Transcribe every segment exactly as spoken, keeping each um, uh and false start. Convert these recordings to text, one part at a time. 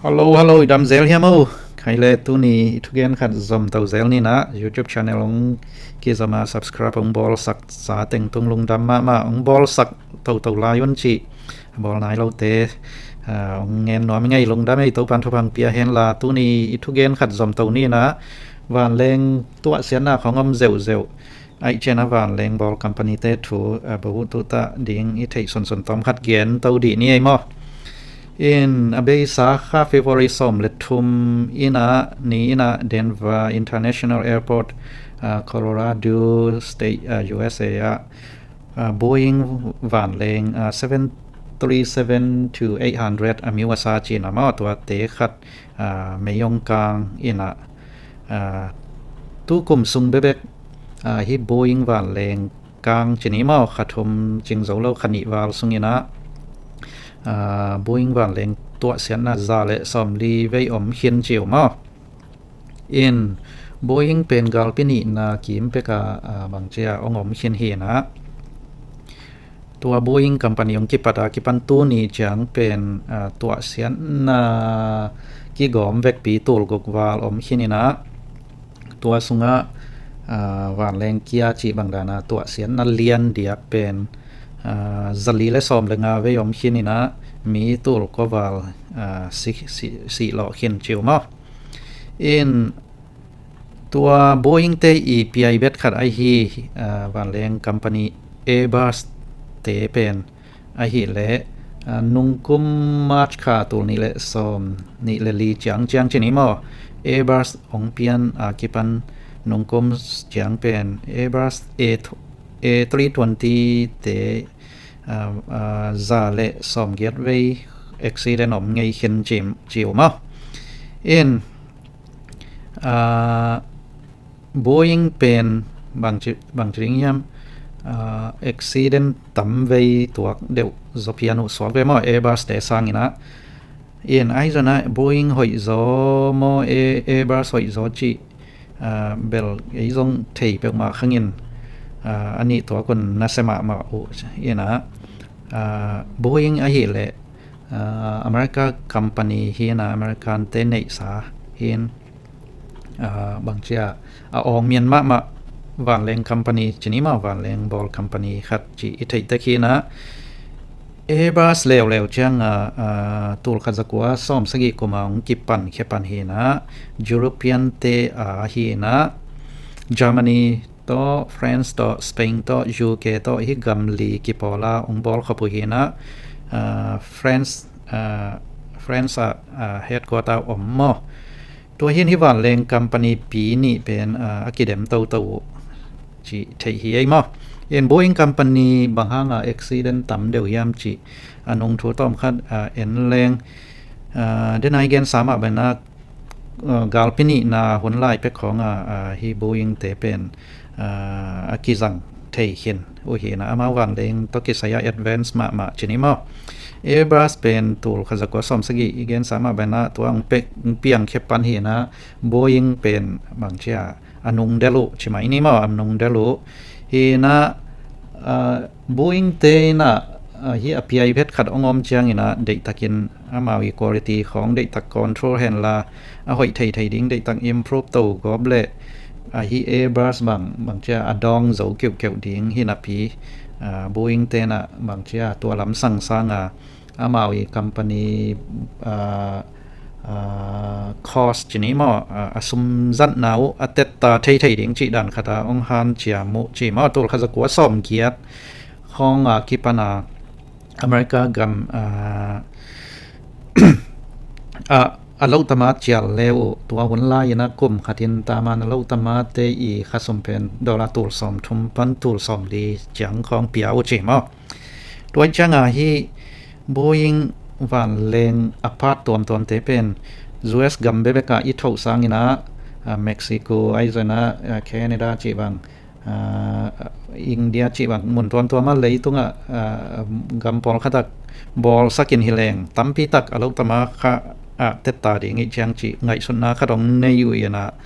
Hello, hello, i dam zel hiam o? Khai le tuni i thugen khat zom to zel ni na, YouTube channel ong kizom a subscribe ong bawlsak sa teng tung lungdam mahmah, ong bawlsak toto lai un ci. Bawl nai lote, ah, ong ngen nuam i ngei, lungdam ei, Topan thupha pia hen la. Tuni i thugen khat zom to ni na, vanleng tuahsiatna khong om zeuhzeuh. Ai cian a vanleng bawl company te thu, ah, bahu tuta ding i theih sunsun tom khat gen to dih ni ei maw? In a beisa kha February sawm le thum ina, ni ina Denver International Airport, ah, Colorado State, ah, U S A ah, ah, Boeing vanleng, ah, seven three seven to eight hundred a miu a sa cina maw, tua te khat, ah, mei ong kang ina, ah, tu kum sung bebek, ah, hi Boeing vanleng kang cini maw, kha thum cing zo lo, kha nih val sung ina, ah, Boeing vanleng tuahsiatna za le sawm li vei om khin ciu maw? In Boeing pen galpi nihna kim peka, ah, bangcia ong om khin hi na. Tua Boeing company ong kipat a kipan tuni ciang pen, ah, tuahsiatna kigawm vekpi tul guk val om khin ina. Tua sunga, ah, vanleng kia cih bang dana tuahsiatna lian diak pen, ah, zali le sawm le nga vei om khin ina, mi tul kua val, ah, si, si, si lo khin ciu maw? In tua Boeing te i piai bet khat ai hi, ah, vanleng company Airbus te pen ahi le, ah, nungkum March kha tul nih le sawm nih le li ciang ciang cini maw, Airbus ong pian a kipan nungkum ciang pen Airbus A, A three twenty te, ah, ah, za le sawm giat vei accident om ngei khin ciu maw? In, ah, Boeing pen bangci, bangci ding hiam, ah, accident tam vei tuak deuh zaw pian uh suak ve maw, Airbus te sang ina. In ai zona Boeing hoih zaw maw, Airbus hoih zaw cih, ah, bel ei zong thei peuhmah khangin, ah, a nih tuak un nasia mahmah uh ina, ah, Boeing ahi le, ah, America company hi na, American te neihsa hin, ah, bangcia a awng mian mahmah vanleng company cini maw, vanleng bawl company khat cih i theih tek hi na. Airbus leuleu ciang a, ah, tul khat zakua sawm sagih kuma ong kipan khepan hi na, European te a hi na, Germany tawh, France tawh, Spain tawh, U K tawh hi gam li kipawla ong bawl khop uh hi na, ah, France, ah, France ah, ah, headquarter om maw? Tua hin hi vanleng company pi nih pen, ah, a kidem toto uh cih theih hi ei maw? In Boeing company bang hanga accident tam deuh hiam cih a nung thu tawm khat, ah, en leng, ah, denai gen sa mah bena, ah, galpi nihna hun lai pek khawng a, ah, hi Boeing te pen, ah, a kizang thei khin uh hi na, amau vanleng tawh kisai a advance mahmah cini maw? Airbus pen tul khat zakua sawm sagih i gen sa mah bena tua ong pek, ong piang khepan hi na, Boeing pen bangcia a nung del uh ci mai ni maw, a nung del uh hi na, ah, Boeing te ina, ah, hi a piai bet khat ong om ciang ina deihtakin amau i quality khawng deihtak control hen la, a hoih theithei ding deihtak improve to gawp le, ah, hi Airbus bang, bangcia a dawng zo keuhkeuh ding hi napi, ah, Boeing te ina bangcia tua lam sang sanga amau i company, ah, ah, cost cini maw, ah, a sum zatna uh a tetta theithei ding cih dan khata ong hanciam uh ci maw, tul khat zakua sawm giat khawng a kipana America gam, ah, ah, a lotama cial le uh tua hun lai ina kum khatin taman a lotama te i khasum pen dollar tul sawm thum pan tul sawm li ciang khawng pia uh ci maw? Tua cianga hi Boeing vanleng a part tuamtuamte pen U S gam bebeka i thoh sangina, ah, Mexico, ai zona, ah, Canada cih bang, ah, India cih bang, mun tuamtuama leitungah, ah, gam pawlkhatah bawlsakin hi leng tampitak a lotama kha, ah, tetta ding i ciang cih ngaihsutna khat ong nei uh ina,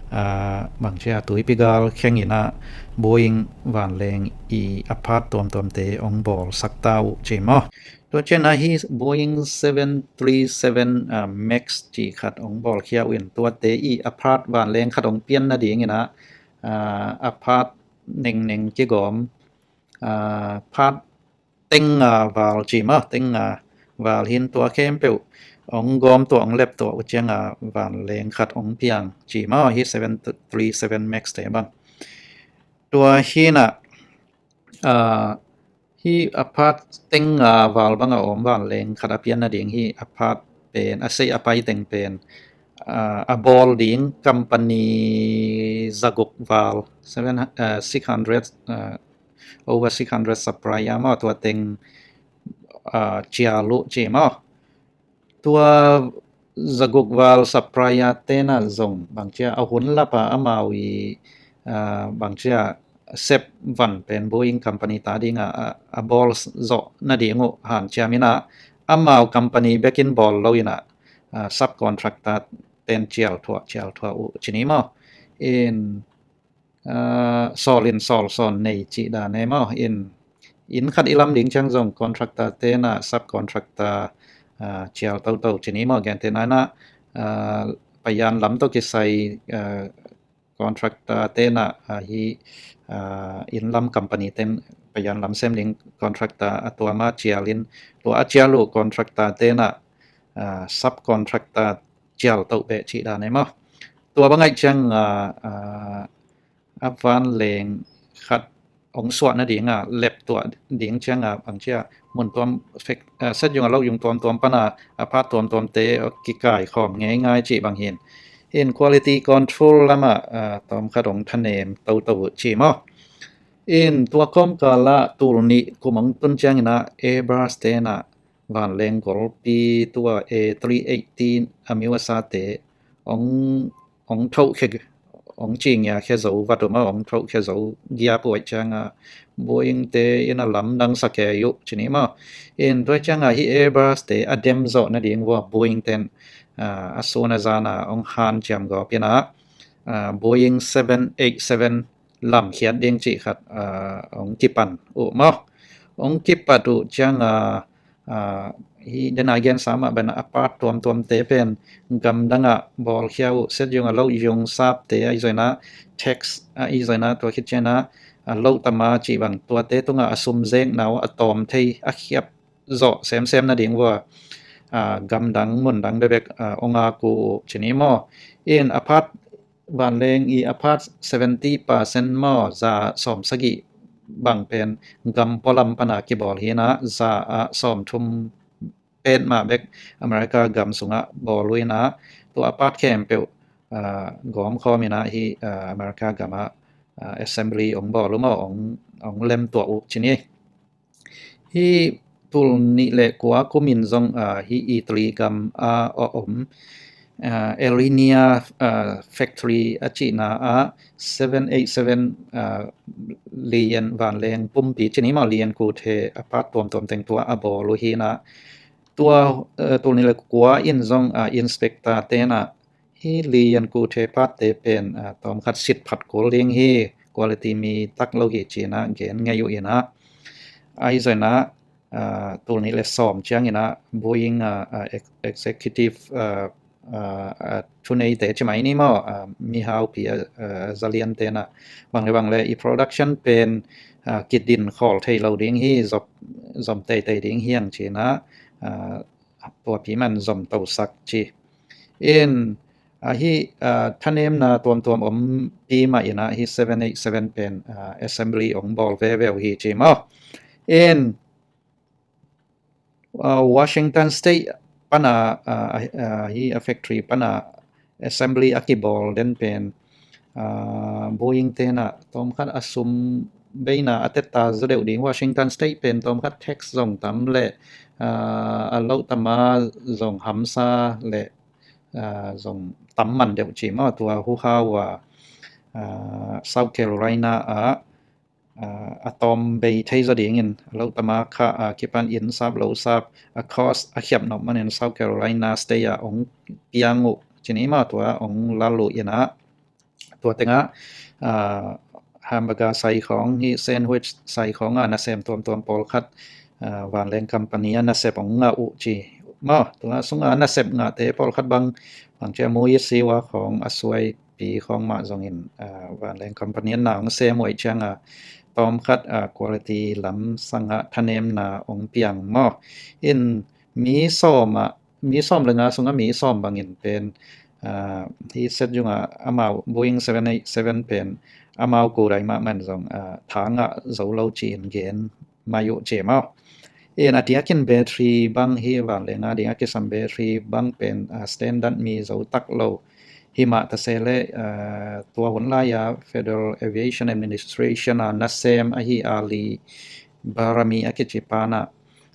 ah, bangcia tuipi gal khengina Boeing vanleng i a part tuamtuamte ong bawlsak ta uh ci maw? Tua ciangin ah hih Boeing seven three seven, ah, Max cih khat hong bawlkhia uh in, tuate i a part vanleng khat hong pian nadingin ah, ah, a part nengneng kigawm, ah, part teng nga val ci maw, teng nga val hi in, tua khempeuh hong gawm tuah, hong lep tuah uh ciangin ah vanleng khat hong piang ci maw, hih seven three seven Max te bang. Tua hi in ah, ah, hih a part teng nga val bang a om vanleng khat a pian nading, hih a part pen, a sei a pai teng pen, ah, a bawl ding company zaguk val, seven, ah, six hundred, ah, over six hundred supplier maw, tua teng, ah, cial uh ci maw. Tua zaguk val supplier te in ah zong bangci a, a hun lap a amau i, ah, bangci a sep van pen Boeing company ta ding a, a, a bawl zawh nading uh hanciam in ah, amau company bek in bawl lo in ah, ah, subcontractor ten cial thuah, cial thuah uh ci ni maw. In, ah, sawl in sawl sawn nei cih dan e maw. In, inn khat i lam ding ciang zong contractor te in ah subcontractor, ah, cial toto ci ni maw. Gentehna in ah, ah, payan lam tawh kisai, ah, contractor te in ah, ah, hih, ah, inn lam company ten payan lam sem ding contractor a tuam a cial in, tua a cial uh contractor te in ah, ah, subcontractor cial to beh cih dan e maw. Tua bang ahih ciang, ah, ah, a vanleng khat hong suah nading a lep tuah ding ciang a, bangci a mun tuam fek, ah, set yung a lo yung tuamtuam pan a, a part tuamtuamte kikaikhawm ngeingai cih bang hi in. In quality control lam ah, ah, tawmkhat hong thanem toto uh ci maw. In tua kawmkal ah tul nih kum hong tun ciangin ah Airbus te in ah vanleng golpi tua A three eighty a miuasa te hong, hong thohkhia, hong cingia khia zo vat uh maw, hong thohkhia zo giap uh ahih ciang a, Boeing te in a lamdang sa kei uh ci ni maw. In tua ciang a hih Airbus te a dem zawh nading uh a Boeing ten, ah, a sun a zan a hong hanciam gawp in ah, ah, Boeing seven eight seven lamkhiat ding cih khat, ah, hong kipan uh maw. Hong kipat uh ciang a, ah, hih den a gensa mah bang a part tuamtuamte pen gamdang ah bawlkhia uh, set yung a lo yung sapte ahi zongin ah, tax ahi zongin ah, tua khit ciang a, ah, lo tama cih bang tuate tungah a sum zekna uh a tawm thei a khiap zawh semsem nading uh a, ah, gamdang mundang bekbek, ah, hong ngak uh ci ni maw. In a part vanleng i a part seventy percent maw, za sawm sagih bang pen gam pualam pan a kibawl hi in ah, za ah sawm thum pet mah bek America gam sungah bawl uh in ah, tua a part khempeuh, ah, gawmkhawm in ah hih, ah, America gam ah, ah, assembly hong bawl uh maw, hong, hong lem tuah uh ci ni. Hih tul nih le kua kum in zong, ah, hih Italy gam ah a om, ah, Alenia, ah, factory a cihna ah seven eight seven, ah, lian vanleng pumpi ci ni maw, lian kuthe a part tuamtuam teng tua a bawl uh hi in ah, tua, ah, tul nih le kua in zong, ah, inspector te in ah hih lian kuthe part te pen, ah, tawmkhat sit phat kul ding hi, quality mi tak lo hi ci in ah gen ngei uh in ah, ahi zongin ah, ah, tul nih le sawm ciangin ah Boeing, ah, ah, ex-, executive, ah, ah, ah, thuneite ci mai ni maw, ah, mihaupi, ah, ah, zaliante in ah bang le bang le i production pen, ah, kidin khawl thei lo ding hi, zop, zom teitei ding hi hang ci in ah, ah, tua pi man zom tosak ci. In, ah, hih, ah, thanemna tuamtuam om pi mah in ah hih seven eight seven pen, ah, assembly hong bawl veve uh hi ci maw. In, ah, Washington State pan a, ah, ah, hih a factory pan a assembly a kibawl den pen, ah, Boeing te in ah tawmkhat a sum beina a tetta zaw deuh ding, Washington State pen tawmkhat tax zong tam le, ah, a lo tama zong hamsa le, ah, zong tam man deuh ci maw, tua huhau a, ah, South Carolina ah, ah, a tawm bei thei zaw dingin a lo tama kha, ah, kipan inn sap lo sap a cost a khiap nop manin South Carolina State ah hong piang uh ci ni maw, tua hong lal uh in ah, tua tengah, ah, hamburger sai khawng, hih sandwich sai khawng a nasem tuamtuam pawlkhat, ah, vanleng company a nasep hong ngah uh ci maw. Tua sungah a nasep ngahte pawlkhat bang, bang ci a Mui Siwa khawng a suaipi khawng mah zongin, ah, vanleng company a na hong sem uh ahih ciangah tawmkhat, ah, quality lam sangah thanemna hong piang maw. In mi sawm ah, mi sawm le nga sungah mi sawm bangin pen, ah, hih Sejong ah amau Boeing seven eight seven pen amau kudai mahmah in zong, ah, thangah zo lo ci-in gen mai uh ci maw. In a diakin battery bang hih vanleng a ding a kisam battery bang pen, ah, standard mi zo tak lo. Himah ta se leh, ah, tua hun lai-a Federal Aviation Administration a nasem ahi Ali Bahrami a kici pa in ah,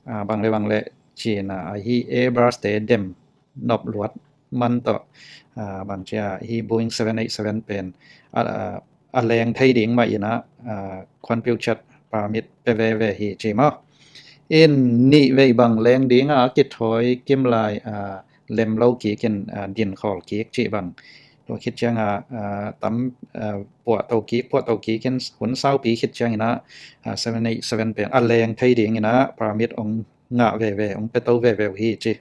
ah, bang le bang le Chin a ahi Airbus te dem nop luat man tawh, ah, bang ci a hih Boeing seven eight seven pen, ah, ah, a leng thei ding mah in ah, ah, khuanpiu ciat permit pia veve hi ci maw. In nih vei bang leng ding a kithawi kim lai, ah, lem lo kik in, ah, din khawl kik cih bang. Tua khit ciangah, ah, tam, ah, puahto kik, puahto kik in hun saupi khit ciangin ah, ah, seven eight seven pen a leng thei dingin ah permit hong ngah veve, hong pia to veve uh hi ci.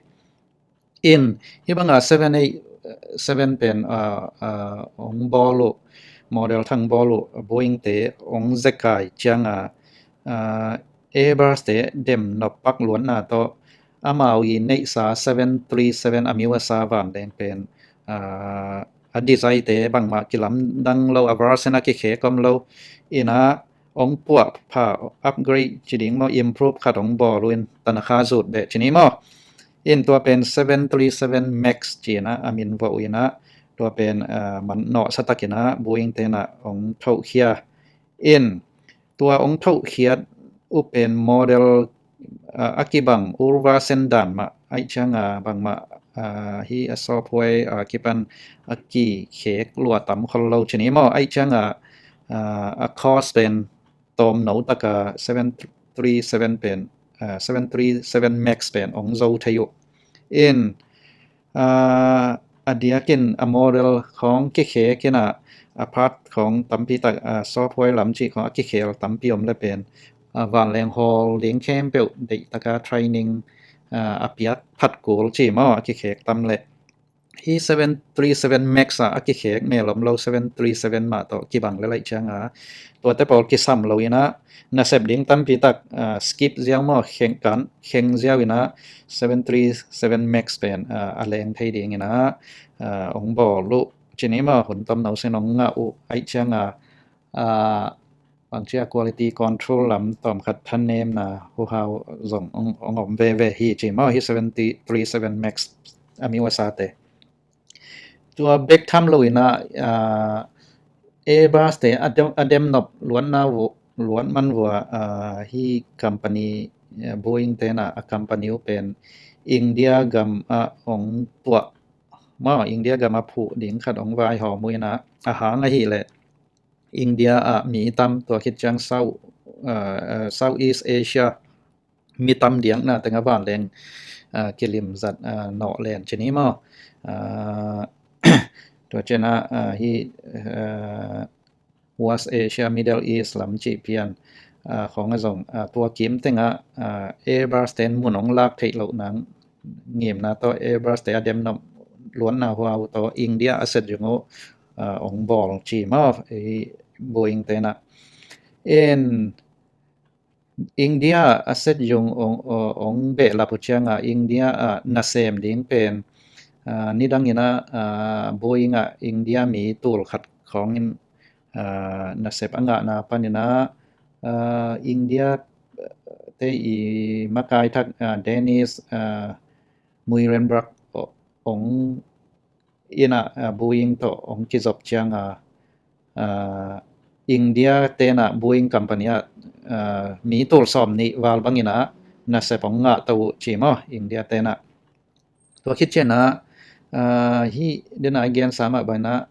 In hih bangah seven eight seven pen, ah, ah, hong bawl uh, model thang bawl uh Boeing te hong zekai ciangah, ah, Airbus te dem nop pak luatna tawh amau i neihsa seven three seven a miuasa vanleng pen, ah, a design te bangmah kilamdang lo, a version a kikhek om lo. In ah hong puah pha, upgrade ci ding maw, improve khat hong bawl uh in tanakha zut beh ci ni maw. In tua pen seven three seven Max ci-in ah a min vawh uh in ah tua pen, ah, man nawhsa takin ah Boeing te in ah hong thohkhia. In tua hong thohkhiat uh pen model, ah, a kibang ul version dan mah ahih ciangah bangmah, ah, hih a software, ah, kipan a kikhek lua tam khol lo ci ni maw. Ahih ciangah, ah, a cost pen tawmno taka seven three seven pen, ah, seven three seven Max pen hong zo thei uh. In, ah, a diakin a model khawng kikhek in ah, a part khawng tampi tak, ah, software lam cih khawng a kikhel tampi om le pen, ah, vanleng hawl ding khempeuh deih taka training, ah, a piak phat kul ci maw, a kikhek tam le. Hih seven three seven Max ah a kikhek mel om lo seven three seven mah tawh kibang le laih ciangah tuate pawl kisam lo in ah nasep ding tampi tak, ah, skip ziau maw, kheng kan, kheng ziau in ah seven three seven Max pen, ah, a leng thei dingin ah, ah, hong bawl uh ci ni maw, hun tawmno sin hong ngah uh ahih ciangah, ah, bang ci a quality control lam tawmkhat thanemna huhau zong hong, hong om veve hi ci maw, hih seven three seven Max a miuasa te. Tua bek tham lo in ah, ah, Airbus te a dem, a dem nop luatna uh, luat man uh ah, hih company, ah, Boeing te in ah a company uh pen India gam ah hong puah maw, India gam ah phuh ding khat hong vaihawm uh in ah, a hang ahih leh India ah mi tam, tua khit ciang South, ah, ah, Southeast Asia mi tam diakna tengah vanleng, ah, kilimzat, ah, nawh len ci ni maw. Ah, tua ciangah, ah, hih, ah, West Asia, Middle East lam cih pian, ah, khawng ah zong, ah, tua kim tengah, ah, Airbus ten mun hong lak theih loh nang ngimna tawh Airbus te a dem nop luatna huau tawh India a Sejong uh, ah, hong bawl ci maw, hih Boeing te in ah. In India a Sejong hong, hong, hong behlap uh ciangah India ah nasem ding pen, ah, nidang in ah, ah, Boeing ah India mi tul khat khawng in, ah, nasep a ngahna panin ah, ah, India te i makai thak, ah, Dennis, ah, Muilenburg hong in ah, ah, Boeing tawh hong kizop ciangah, ah, India te in ah Boeing company ah, ah, mi tul sawm nih val bangin ah nasep hong ngah to uh ci maw, India te in ah. Tua khit ciangah, ah, hih den a i gensa mah bangin ah,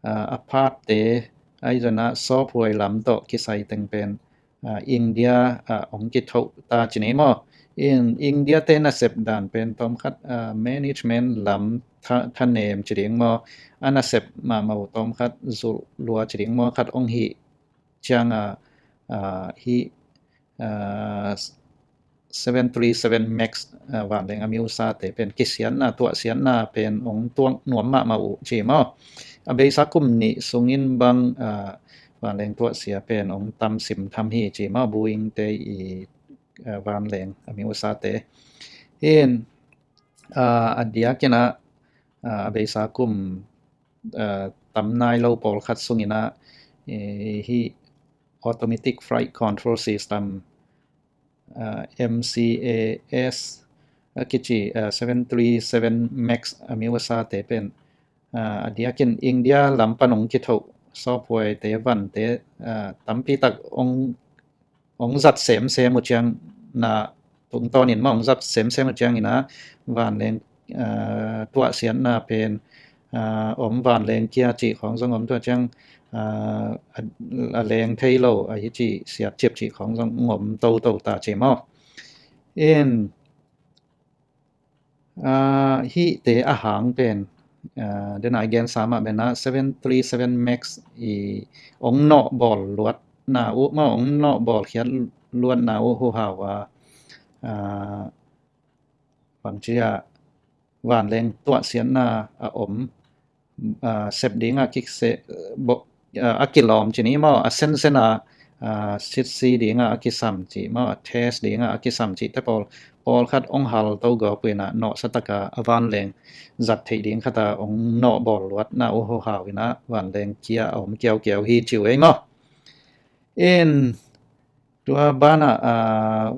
ah, a part te, ahi zongin ah software lam tawh kisai teng pen, ah, India ah hong kithoh ta ci ni maw. In India te nasep dan pen tawmkhat, ah, management lam tha, thanem ci ding maw, a nasep mahmah uh tawmkhat zulh lua ci ding maw, khat hong hih ciangah, ah, hih, ah, seven three seven Max, ah, vanleng a miusate pen kisiatna, tuahsiatna pen hong tuak nuam mahmah uh ci maw. A beisa kum nih sungin bang, ah, vanleng tuahsia pen hong tam sim tham hi ci maw, Boeing te i, ah, vanleng a miusate. In, ah, a diakin ah, ah, a beisa kum, ah, tam nai lo pawlkhat sungin ah, eh, hih automatic flight control system, ah, M C A S a kici, ah, seven three seven Max a miusate pen, ah, a diakin India lam pan hong kithoh software te, van te, ah, tampi tak hong, hong zat semsem uh ciang na, tungtawnin mah hong zat semsem uh ciangin ah vanleng, ah, tuahsiatna pen, ah, om, vanleng kia cih khawng zong om, tua ciang, ah, a, a leng thei lo ahi cih siatcip cih khawng zong om toto ta ci maw. In, ah, hihte a hang pen, ah, den a i gensa mah pen ah seven three seven Max i hong nawhbawl luatna uh maw, hong nawhbawlkhiat luatna uh huhau a, ah, bangci a vanleng tuahsiatna a om, ah, sep ding a kise, bo-, ah, a kilawm ci ni maw, a sensen a, ah, sitsi ding a a kisam ci maw, a test ding a a kisam cihte pawl, pawlkhat hong hal to gawp uh in ah nawhsa tak a a vanleng zat theih ding khat a hong nawhbawl luatna uh huhau in ah vanleng kia a om kiaukiau hi ci uh ei maw. In, tua banah, ah,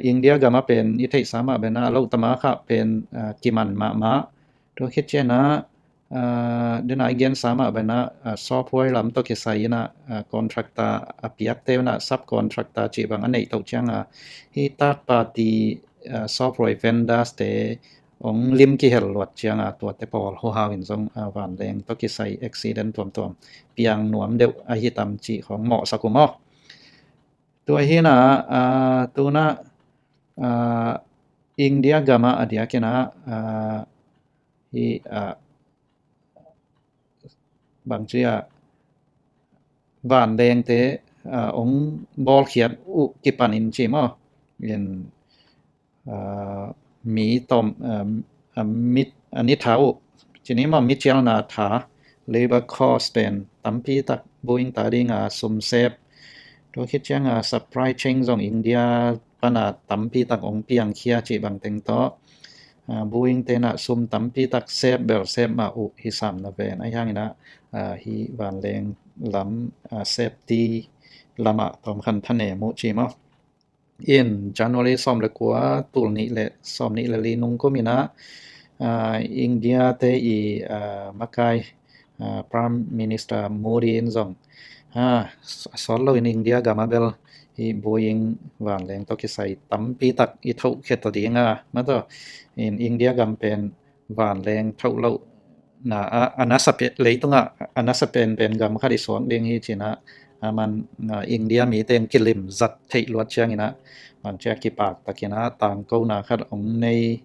India gam ah pen i theihsa mah pen ah a loh tama kha pen, ah, kiman mahmah. Tua khit ciang ah, ah, den a i gensa mah pen ah, ah, software lam tawh kisai in ah, ah, contractor a piakte in ah subcontractor cih bang a neih toh ciang ah, hih third party, ah, software vendors te hong lim kihel luat ciang ah tuate pawl huhau in zong, ah, vanleng tawh kisai accident tuamtuam piang nuam deuh ahi tam cih khawng mawhsak uh maw. Tua hi in ah, ah, tu in ah, ah, India gam ah a diakin ah, ah, hih, ah, bangci a vanlengte, ah, hong bawlkhiat uh kipan in ci maw. In, ah, mi tawm, ah, ah, mi, a ni tha uh, ci ni maw, mi cialna tha, labor cost pen tampi tak Boeing ta ding a sum sep. Tua khit ciang a supply chain zong India pan a tampi tak hong piangkhia cih bang teng tawh, ah, Boeing te in ah sum tampi tak sep bel sep mah uh hi sam na ven. Ahi hangin ah, ah, hih vanleng lam, ah, safety lam ah tawmkhat thanem uh ci maw. In January sawm le kua, tul nih le sawm nih le li nung kum in ah, ah, India te i, ah, makai, ah, Prime Minister Modi in zong, ah, s-, sawt lo in India gam ah bel hih Boeing vanleng tawh kisai tampi tak i thohkhia ta ding a, mah tawh, in India gam pen vanleng thoh lohna ah a nasa pe-, leitung ah a nasa penpen gam khat i suak ding hi ci in ah, a man, ah, India mite hong kilim zat theih luat ciangin ah, bangci a kipak takin ah tangkona khat hong nei,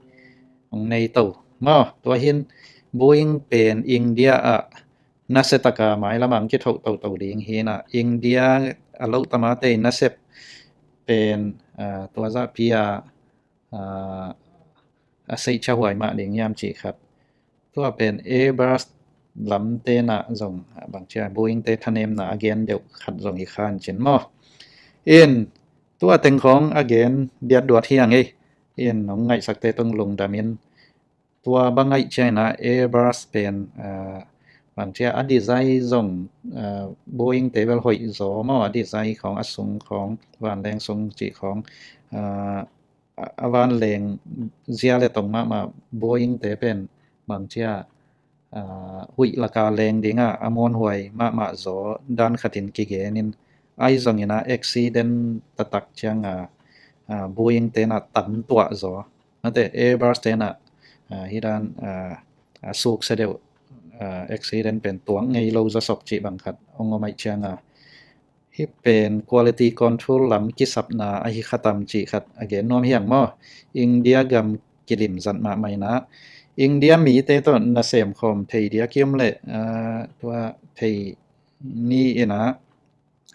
hong nei to maw. Tua hi in Boeing pen India ah nasia tak a mailam ah hong kithoh toto ding hi in ah, India a loh tamate nasep pen, ah, tua zahpi a, ah, a seihcia huai mah ding hiam cih khat. Tua pen Airbus lamte in ah zong, ah, bangci a Boeing te thanemna a gen deuh khat zong hi kha in cin maw. In, tua teng khawng a gen diatduat hi hang ei. In, hong ngaihsakte tung lungdam in, tua bang ahih ciangin ah Airbus pen, ah, bangci a, a design zong, ah, Boeing te bel hoih zaw maw, a design khawng, a sung khawng, vanleng sung cih khawng, ah, a, a vanleng zia le tong mahmah Boeing te pen bangci a, ah, huih lak a leng ding a, a muanhuai mahmah zaw dan khat in kigen in, ahi zongin ah accident taktak ciang a, ah, Boeing te in ah tam tuah zaw. Mate Airbus te in ah, ah, hih dan, ah, ah, suksia deuh, ah, accident pen tuak ngei lo zawsop cih bang khat hong om ahih ciang a, hih pen quality control lam kisapna ahi kha tam cih khat a gen nuam hi hang maw. India gam kilim zat mahmah in ah, India mite tawh nasem khawm thei diak i om leh, ah, tua thei ni in ah,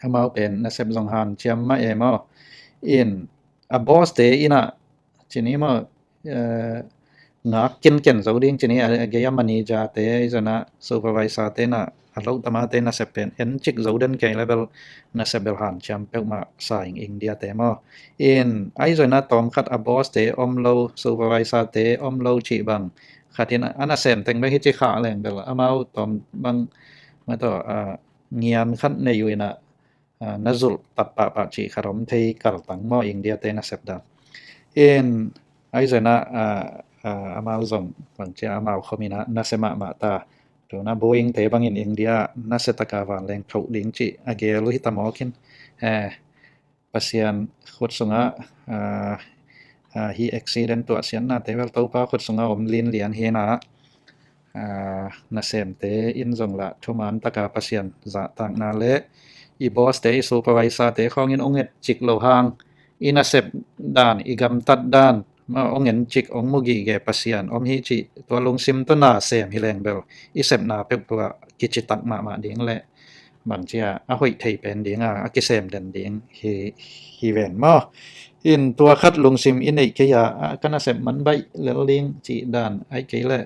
amau pen nasep zong hanciam mah e maw. In, a boss te in ah, ci ni maw, eh, ngak kinken zo ding ci ni, a, a gei a manager te, ahi zongin ah supervisor te in ah, a loh tama te nasep pen en cik zo den kei leh bel nasep bel hanciam peuhmah sa ing India te maw. In, ahi zongin ah tawm khat a boss te om lo, supervisor te om lo cih bang khat in ah, a nasem teng bek hi ci khah leng bel amau tawm bang, mataw, ah, ngian khat nei uh in ah, ah, na zulh tat pahpah cih khat om thei kaltang maw India te nasep dan. In, ahi zongin ah, ah, ah, amau zong bang ci a, amau khawm in ah nasia mahmah ta. Tu in ah Boeing te bangin India nasia taka vanleng thoh ding cih a gel uh hi ta mawk in. Eh, Pasian khut sungah, ah, ah, hih accident tuahsiatna te bel Topa khut sungah om linlian hi in ah, ah, nasemte in zong lah thuman taka Pasian zahtakna leh i boss te, i supervisor te khawng in ong et cik loh hang, i nasep dan, i gamtat dan maw ong en cik, ong mu gige Pasian om hi cih tua lungsim tawh nasem hi leng bel i sepna peuh tua kicitak mahmah ding leh bang ci a, a hoih thei pen ding a, a kisem den ding hi, hi ven maw. In tua khat lungsim i neih kei a, a, ka nasep man baih lel ding cih dan ahih kei leh,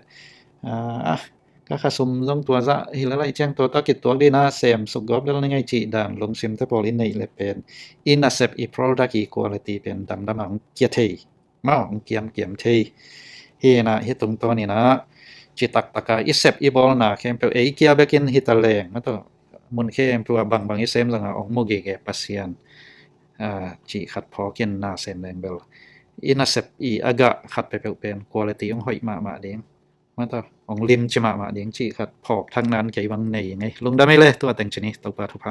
ah, ka khasum zong tua zah hi lel ahih ciang tua tawh kituak ding a, sem suk gawp lel ning ei cih dan lungsim te pawl i neih leh pen i nasep, i product, i quality pen damdam a ong kia thei maw, ong kiamkiam thei. Hi in ah, hih tungtawn in ah citak taka i sep i bawlna khempeuh ei kia bekin hi ta leng, mataw, mun khempeuh ah bangbang i sem zong a ong mu gige Pasian, ah, cih khat phawk in nasem leng bel i nasep, i a gah khat peuhpeuh pen quality ong hoih mahmah ding, mataw, ong limci mahmah ding cih khat phawk thak nan kei bang nei ing ei. Lungdam ei leh, tua teng ci ni, Topa thupha.